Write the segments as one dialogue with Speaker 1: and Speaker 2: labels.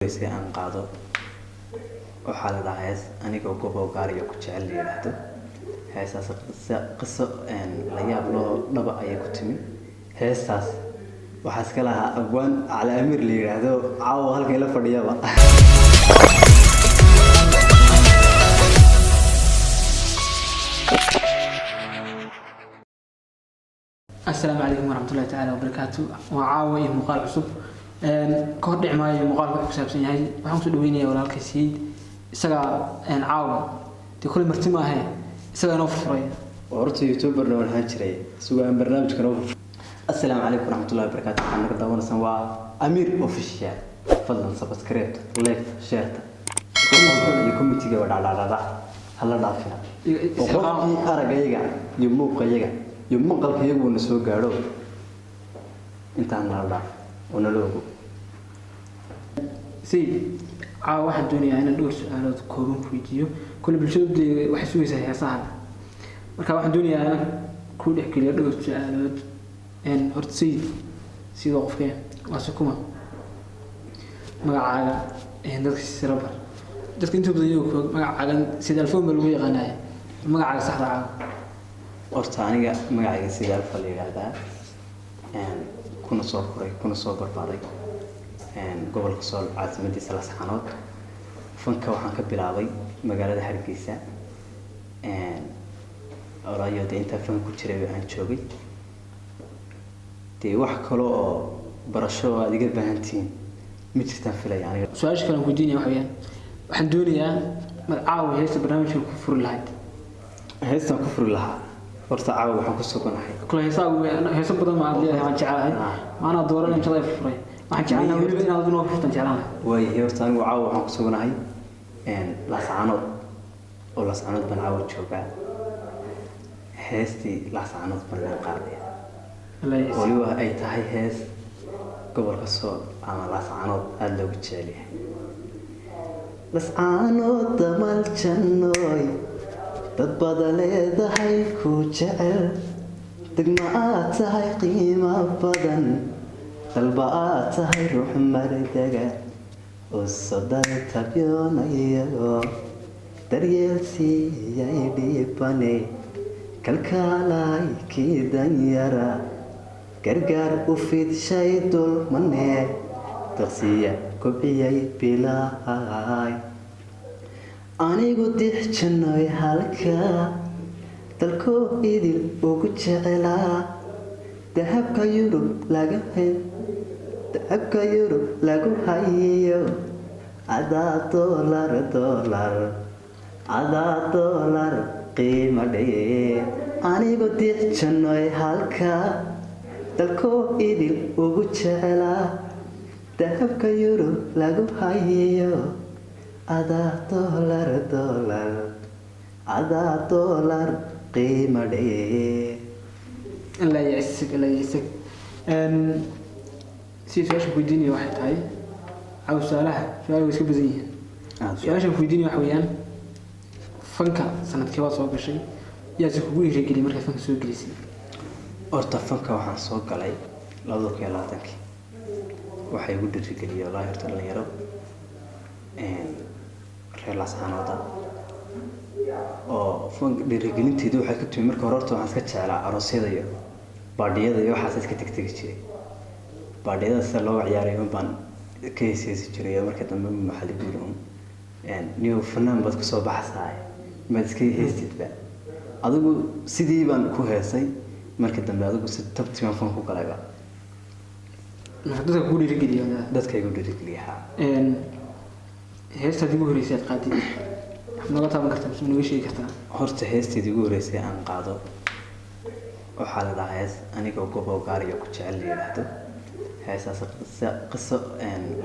Speaker 1: Si aan qaado waxaa la dhahaa hees anigoo gobow gaariga ku jecel la yidhaahdo. Heestaas qiso la yaab loo dhaba ayay ku timi. Heestaas waxaa iska lahaa abwaan Cali Amiir la yidhaahdo, caawa halkan ila fadhiyaba.
Speaker 2: Asalaamu calaykum waraxmatullahi tacaala wabarakaatu. Waa caawa iyo muuqaal cusub. Ka hor dhici maayo muuqaalka wuxuu ku saabsan yahay. Waxaan kusoo dhaweynaya walaalkay Sayid, isagaa caawa dee kule marti maahe, isagaa inoo furfuray.
Speaker 1: Horta youtuberna waan ahaan jiray, isagoo aan barnaamijkan oo. Assalaamu calaykum waraxmatullahi wabarakaatu. Waxaan naga daawanaysaan waa Amiir Official. Fadlan subscribe, like, share iyo commentiga waa dhacdhacdhacdhac hala dhaafina, oo qofkii aragayaga iyo muuqayaga iyo maqalkayagu na soo gaadho intaan nala dhaaf oo nala ogo.
Speaker 2: Sayid, caawa waxaan doonayaa inaan dhowr su-aalood kooban ku weydiiyo. Kule bulshadu dee waxay sugaysaa heesaha, marka waxaan doonayaa inaan ku dhexgeliyo dhowr su-aalood. Horta Sayid, sidoo qofkee waa sukuma magacaaga? Dadka sira bar, dadka inta badan iyagu magacaagan sida alfoon baa lagu yaqaanaya, magacaaga saxda caawa?
Speaker 1: Horta aniga magacayga sida Alfa la yidhaahdaa, kuna soo koray kuna soo barbaaray gobolka Sool, caasimadiisa Lascaanood. Fanka waxaan ka bilaabay magaalada Hargeysa. Oraayo dee intaa fanka ku jiray aan joogay, dee wax kale oo barasho oo aad iga baahan tihiin ma jirtaan filaya aniga.
Speaker 2: Su-aasha kale aan weydiinaya waxa weeyaan, waxaan doonayaa mad caawa heesta barnaamijka ku furi lahayd.
Speaker 1: Heestaan ku furi lahaa horta caawa waxaan ku suganahay
Speaker 2: kule heesaagu heeso badan ma aad leedahay, waan jecelahay. Maanaa dooranay jada furay, waxaan jecelahay weliba inaad inoo furtan jecelahay.
Speaker 1: Waayahay, horta anigu caawa waxaan ku suganahay Laascaanood, oo Laascaanood baan caawa joogaa. Heestii Laascaanood baan idin qaadaya, weliba ay tahay hees gobolka Sool ama Laascaanood aada loogu jecel yahay. Lascaanood damal jannooy, dad bada leedahay ku jecel, degma aad tahay qiimo badan, dalba aad tahay ruux mardega usodal tabyoonayo, daryeel siiyay dhiibane, kalkaalay kii danyara, gargaar u fidshay dulmane, daqsiya kobciyay bilaay. Anigu dixjanoy halka dalkoo idil ugu jecelaa, dahabka Yurub laga dahabka Yurub lagu hayiyo, cadaa doolar doolar, cadaa doolar qiimo dhee. Anigu dixjanoy halka dalkoo idil ugu jecelaa, dahabka Yurub lagu hayiyo, cadaa doolar doolar, cadaa doolar qiimo dhee.
Speaker 2: Allah yacisig, Allah yacisig. Si su-aasha weydiinaya waxay tahay caawa, su-aalaha su-aal way iska badan yihiin. Su-aashan ku weydiinaya waxa weeyaan, fanka sanadkee waad soo gashay, yaase kugu dhiirigeliyay markaad fanka soo gelisay?
Speaker 1: Horta fanka waxaan soo galay 2020-kii. Waxaa igu dhiirigeliyay wallaahi horta dhalinyaro reer Laascaanooda oo fanka dhiirigelinteedu waxay ka timi. Marka hore horta waxaan iska jeclaa aroosyada iyo baadhiyada iyo waxaas iska tegtegi jiray. Baadhiyada sida looga ciyaarayo un baan ka heesheesi jiray. Marka dambe waxaa lagu yiri un niyow fanaan baad kusoo baxsaay, maad iska heestidba adigu. Sidii baan ku heesay. Marka dambe adigu si tabti baan fan ku galayba.
Speaker 2: Marka dadka kugu dhiirigeliya?
Speaker 1: Dadka igu dhiirigeliya, haa.
Speaker 2: Heestaad igu horreysay aad qaadid waxaad nooga taaban kartaa mise nooga sheegi kartaa?
Speaker 1: Horta heesteedii ugu horreysay aan qaado waxaa la dhahaa hees anigoo gobow gaariga ku jecel la yidhaahdo. Heestaas qiso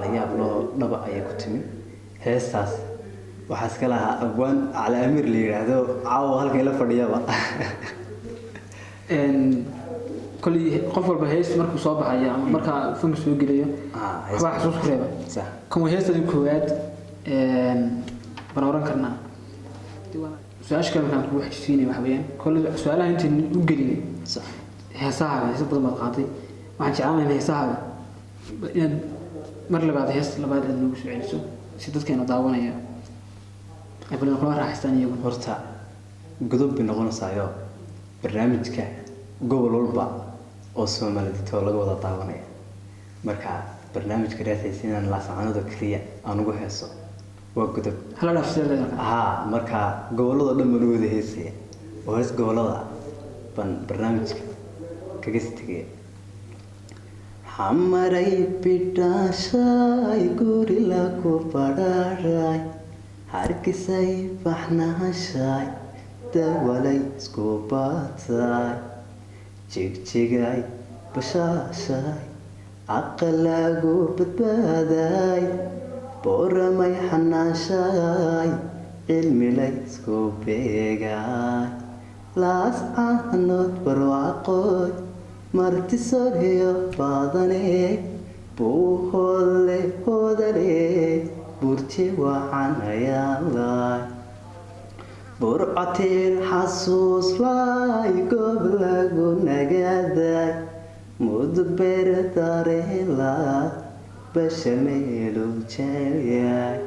Speaker 1: la yaab loo dhaba ayay ku timi. Heestaas waxaa iska lahaa abwaan Cali Amiir la yidhaahdo, caawa halkan ila fadhiyaba.
Speaker 2: Koley qof walba hees markuu soo baxayo ama markaa fanka soo gelayo waxbaa xasuus ku reeba. Kan waa heestaadii koowaad baan oran karnaa. Su-aasha kale markaan kugu xijisiinaya waxa weeyaan, kolley su-aalaha intayn u gelin heesahaaga, heesa badan baad qaaday, waxaan jeclaan lahaa heesahaaga inaad Mar labaad hees labaad aad noogu soo celiso si dadkeena daawanaya ay balan kula raaxaystaan iyaguna.
Speaker 1: Horta godob bay noqonaysaayo, barnaamijka gobol walba oo Soomaalida oo laga wada daawanaya. Marka barnaamijka reexaysa inaan Laascaanood keliya aan ugu heeso waa godob.
Speaker 2: Hala dhaaf sidee leedahay?
Speaker 1: Haa, marka gobolada dhan baan u wada heesaya oo hees gobolada baan barnaamijka kaga sii tegaya. Xamaray bidhaashay, guri lagu badhaadhay, hargisay baxnaashay, dawalay isku baatay, jigjigay bashaashay, aqalagu badbaaday, booramay xanaashay, cilmilay isku beegay, Laascaanood barwaaqoy, marti sorhiyo badane, buuhoodle hoodale, burji wacanayaalay, burcatir xasuuslay, goob lagu nagaaday, mudug beer dareela, bashameelu jecelyahay,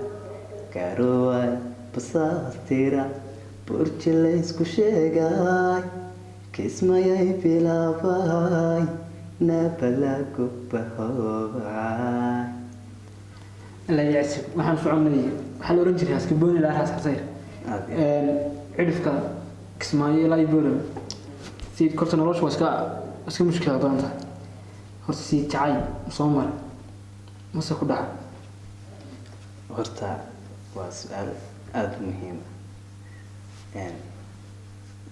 Speaker 1: garowaay basaastira, burji laysku sheegay, kismayay bilaabay, nabalagu bahoobay.
Speaker 2: La yacsi waxaan soconay, waxaa la oran jiray haskabooni ilaa Raas Xasayr, cidhifka Kismaayo ilaa Iboran. Si korta nolosha waa iska mushkilad badan tahay. Horta si jacayl soo mara mase ku dhaca?
Speaker 1: Horta waa su-aal aada u muhiim ah.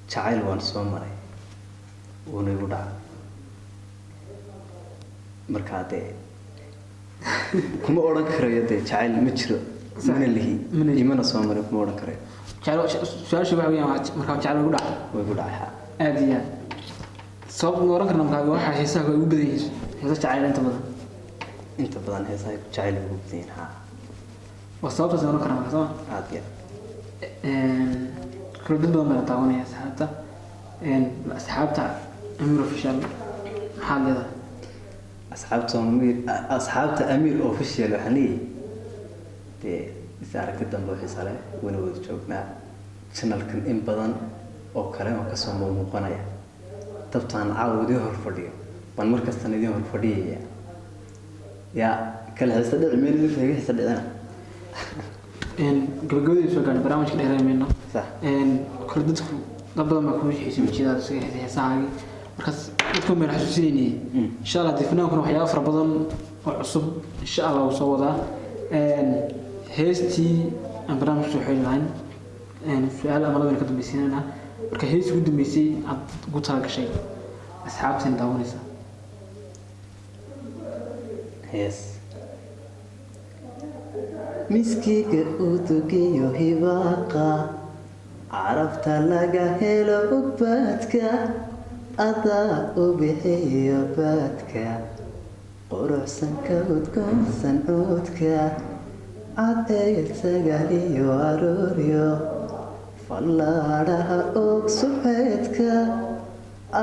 Speaker 1: Jacayl waan soo maray, wuuna igu dhacay. Markaa dee kuma odhan karayo dee jacayl ma jiro, mana lihi.
Speaker 2: Mana lihi.
Speaker 1: Imana soo maray kuma odhan karayo.
Speaker 2: Jacayl su-aasha waxa weeyaan waa markaa jacayl ugu dhaca?
Speaker 1: Way igu dhacay, haa.
Speaker 2: Aad iyo aad. Sabab ma oran karna markaa waxaa heesaha ay ugu badan yihiin heesa jacayl inta badan?
Speaker 1: Inta badan heesaha jacayl ugu badan yihiin, haa.
Speaker 2: Waa sababtaas oran karna markaa, soo ma?
Speaker 1: Aada iyo aad.
Speaker 2: Kale dad badan baa taawanaya asxaabta. Asxaabta Amiir Official maxaad leedahay?
Speaker 1: Asxaabta Amiir Official waxaan leeyahay dee is aragti dambe oo xiisa leh. Wayna wada joognaa channelkan in badan oo kale oo kasoo muuqanaya. Dabtaan caawa idiin hor fadhiyo baan mar kastana idiin hor fadhiyaya. Yaa kala xiisa dhici meel idinka iga xiisa dhicina.
Speaker 2: Gabagabadii soo gaadhay barnaamijka, dheereemayno.
Speaker 1: Sax.
Speaker 2: Kale dadku dad badan baa kuu xiisay wejiyadaada isaga heesahaagii. Markaas dadkan baynu xasuusinaynay. Insha Allah dee fanaankuna waxyaabo fara badan oo cusub insha Allah uu soo wadaa. Heestii aan barnaamijka soo xiri lahayn, su-aal ama labana ka dambaysiinayna. Marka heestii ugu dambeysay aad ugu talagashay asxaabteen daawanaysa?
Speaker 1: Hees miskiga udugiyo hibaaqa, carabta laga helo ugbaadka, adaa u bixiyo baadka, quruxsan ka udgoonsan cuudka, cadceed sagaaliyo arooryo, fallaadhaha og suxeedka,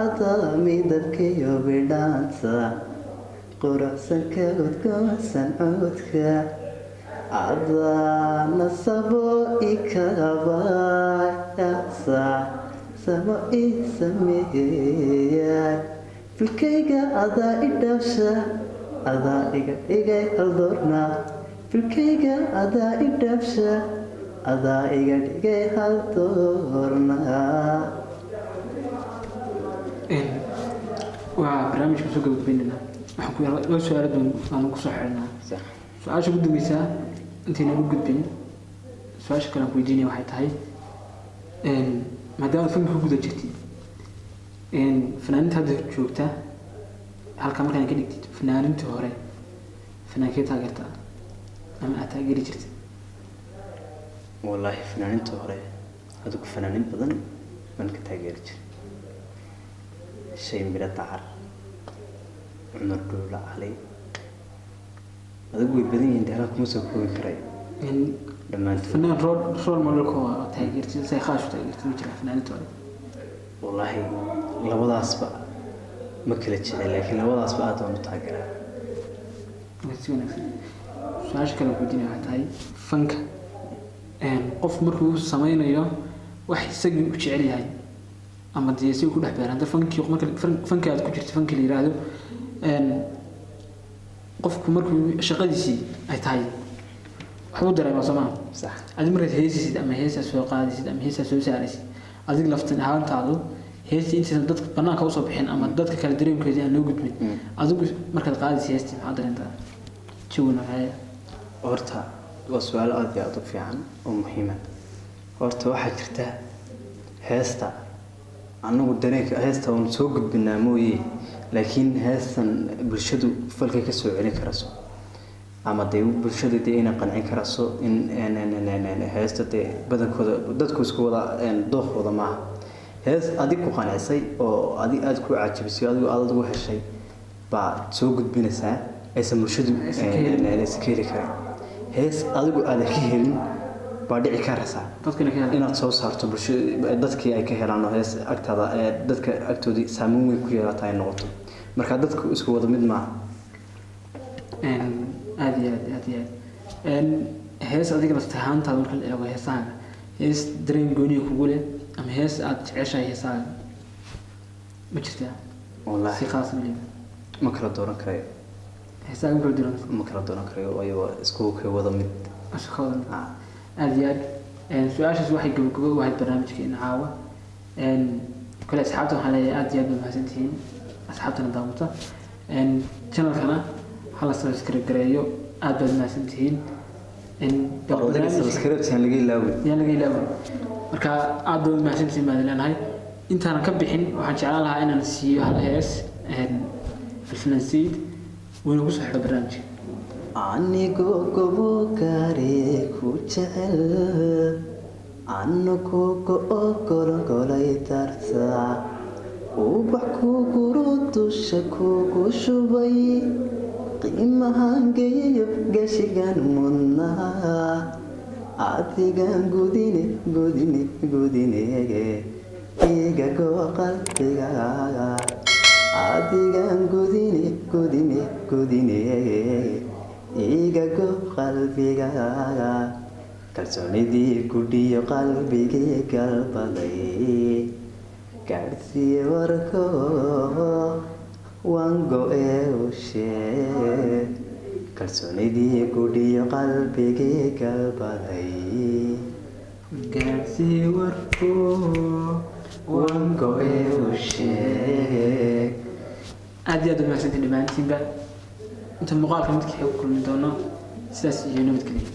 Speaker 1: adaa midabkiyo bidhaanta, quruxsan ka udgoonsan cuudka, adaa nasabo ikabayasa, samo i sameeyay, filkayga adaa i dhaafsha, adaa iga dhigay haldoorna, filkayga adaa i dhaafsha, adaa iga dhigay haldoorna.
Speaker 2: Waa barnaamijka soo gabagabeynayna. Waxaan ku laba su-aalood baan ku soo xidhnaa. Su-aasha ugu dambeysa intaynan u gudbin su-aasha kale aan ku weydiinaya waxay tahay, maadaama fanka ku guda jirtid, fanaaninta hadda joogta halka markaan ka dhigtid fanaanintii hore, fanaankee taageerta ama aad taageeri jirtid?
Speaker 1: Wallaahi fanaaninta hore adigu fanaanin badan baan ka taageeri jiray: Shay Miro Dacar, Cumar Dhuula Cali. Adigu way badan yihiin, deeraha kuma soo koobi karayo dhammaantood.
Speaker 2: Fanaan role modelka oo taageertid say khaash u taageertid ma jiraa fanaaninta hore?
Speaker 1: Wallaahi labadaasba ma kala jecel, laakiin labadaasba aad baan u taageeraa.
Speaker 2: Waa si wanaagsan. Su-aasha kale aan weydiinaya waxay tahay fanka. Qof markuu sameynayo wax isagii u jecel yahay ama dee isagii ku dhex beeran, hadda fankii marka fanka aad ku jirto, fanka la yiraahdo, qofku markuu shaqadiisii ay tahay waxbuu dareemaa, soo maha?
Speaker 1: Sax.
Speaker 2: Adi markaad heesisid ama heesaa soo qaadaysid ama heesaa soo saaraysid, adig laftan ahaantaadu heestii intaysan dadka banaanka usoo bixin ama dadka kale dareenkoodii aan loo gudbin, adigu markaad qaadaysa heestii maxaa dareentaa, jawi noocee?
Speaker 1: Horta waa su-aal aad iyo aad u fiican oo muhiima. Horta waxaa jirta heesta anagu dareenka heesta waan soo gudbinaa mooye, laakiin heestan bulshadu falkay ka soo celin karayso ama dee bulshada dee inay qancin karayso in heesta dee badankooda dadku isku wada dooqooda maaha. Hees adig ku qancisay oo adig aad ku cajabisay, adigu aad adigu heshay baad soo gudbinaysaa, aysan bulshadu
Speaker 2: Aysan ka helin.
Speaker 1: Aysan ka heli karin. Hees adigu aadan ka helin baa dhici karaysaa
Speaker 2: dadkana ka helaan
Speaker 1: inaad soo saarto, bulshada dadkii ay ka helaan, oo hees agtaada ee dadka agtoodii saameyn weyn ku yeelata ay noqoto. Marka dadku isku wada mid maaha.
Speaker 2: Aad iyo aad, aad iyo aad. Hees adiga lafta ahaantaada marka la eego heesahaaga, hees dareen gooniya kugu leh ama hees aad jeceshahay heesahaaga ma jirtaa?
Speaker 1: Wallaahi
Speaker 2: si khaas weliba.
Speaker 1: Ma kala dooran karayo.
Speaker 2: Heesahaaga ma kala duwan?
Speaker 1: Ma kala dooran karayo, waayo waa isku ka wada mid.
Speaker 2: Isku ka wada mid. Aad iyo aad. Su-aashaas waxay gabagabo u ahayd barnaamijkeena caawa. Kale asxaabta waxaan leeyahay aad iyo aad baad mahadsantihiin, asxaabtana daawata. Channelkana hala subscribe gareeyo. Aad baad mahadsantihiin.
Speaker 1: Odayga subscribe-tan laga ilaawin.
Speaker 2: Yaan laga ilaawin. Marka aad baad mahadsantihiin baan leenahay. Intaanan ka bixin waxaan jeclaan lahaa inaan siiyo hal hees Alfanaan Sayid wuuna kusoo xidho barnaamijka.
Speaker 1: Anigoo gobo gaare ku jecel, anu kugu ogolgolay darta, ubax kuguru dusha kugu shubay, qiimahan geeyo gashigan mudnaa, adigan gudine gudine gudine iga goo qalbiga, adigan gudine gudine gudine iga go qalbiga, kalsoonidii gudhiyo qalbigii galbaday, gaadhsiiye warko waan go-e u sheeg, kalsoonidii gudhiyo qalbigii galbaday,
Speaker 2: gaarsii warko
Speaker 1: waan go-e u sheeg.
Speaker 2: Aad iyo aad u mahadsantiin dhammaantiinba. Inta muuqaalka midka ku kulmi doono, sidaas iyo nabadgelyo.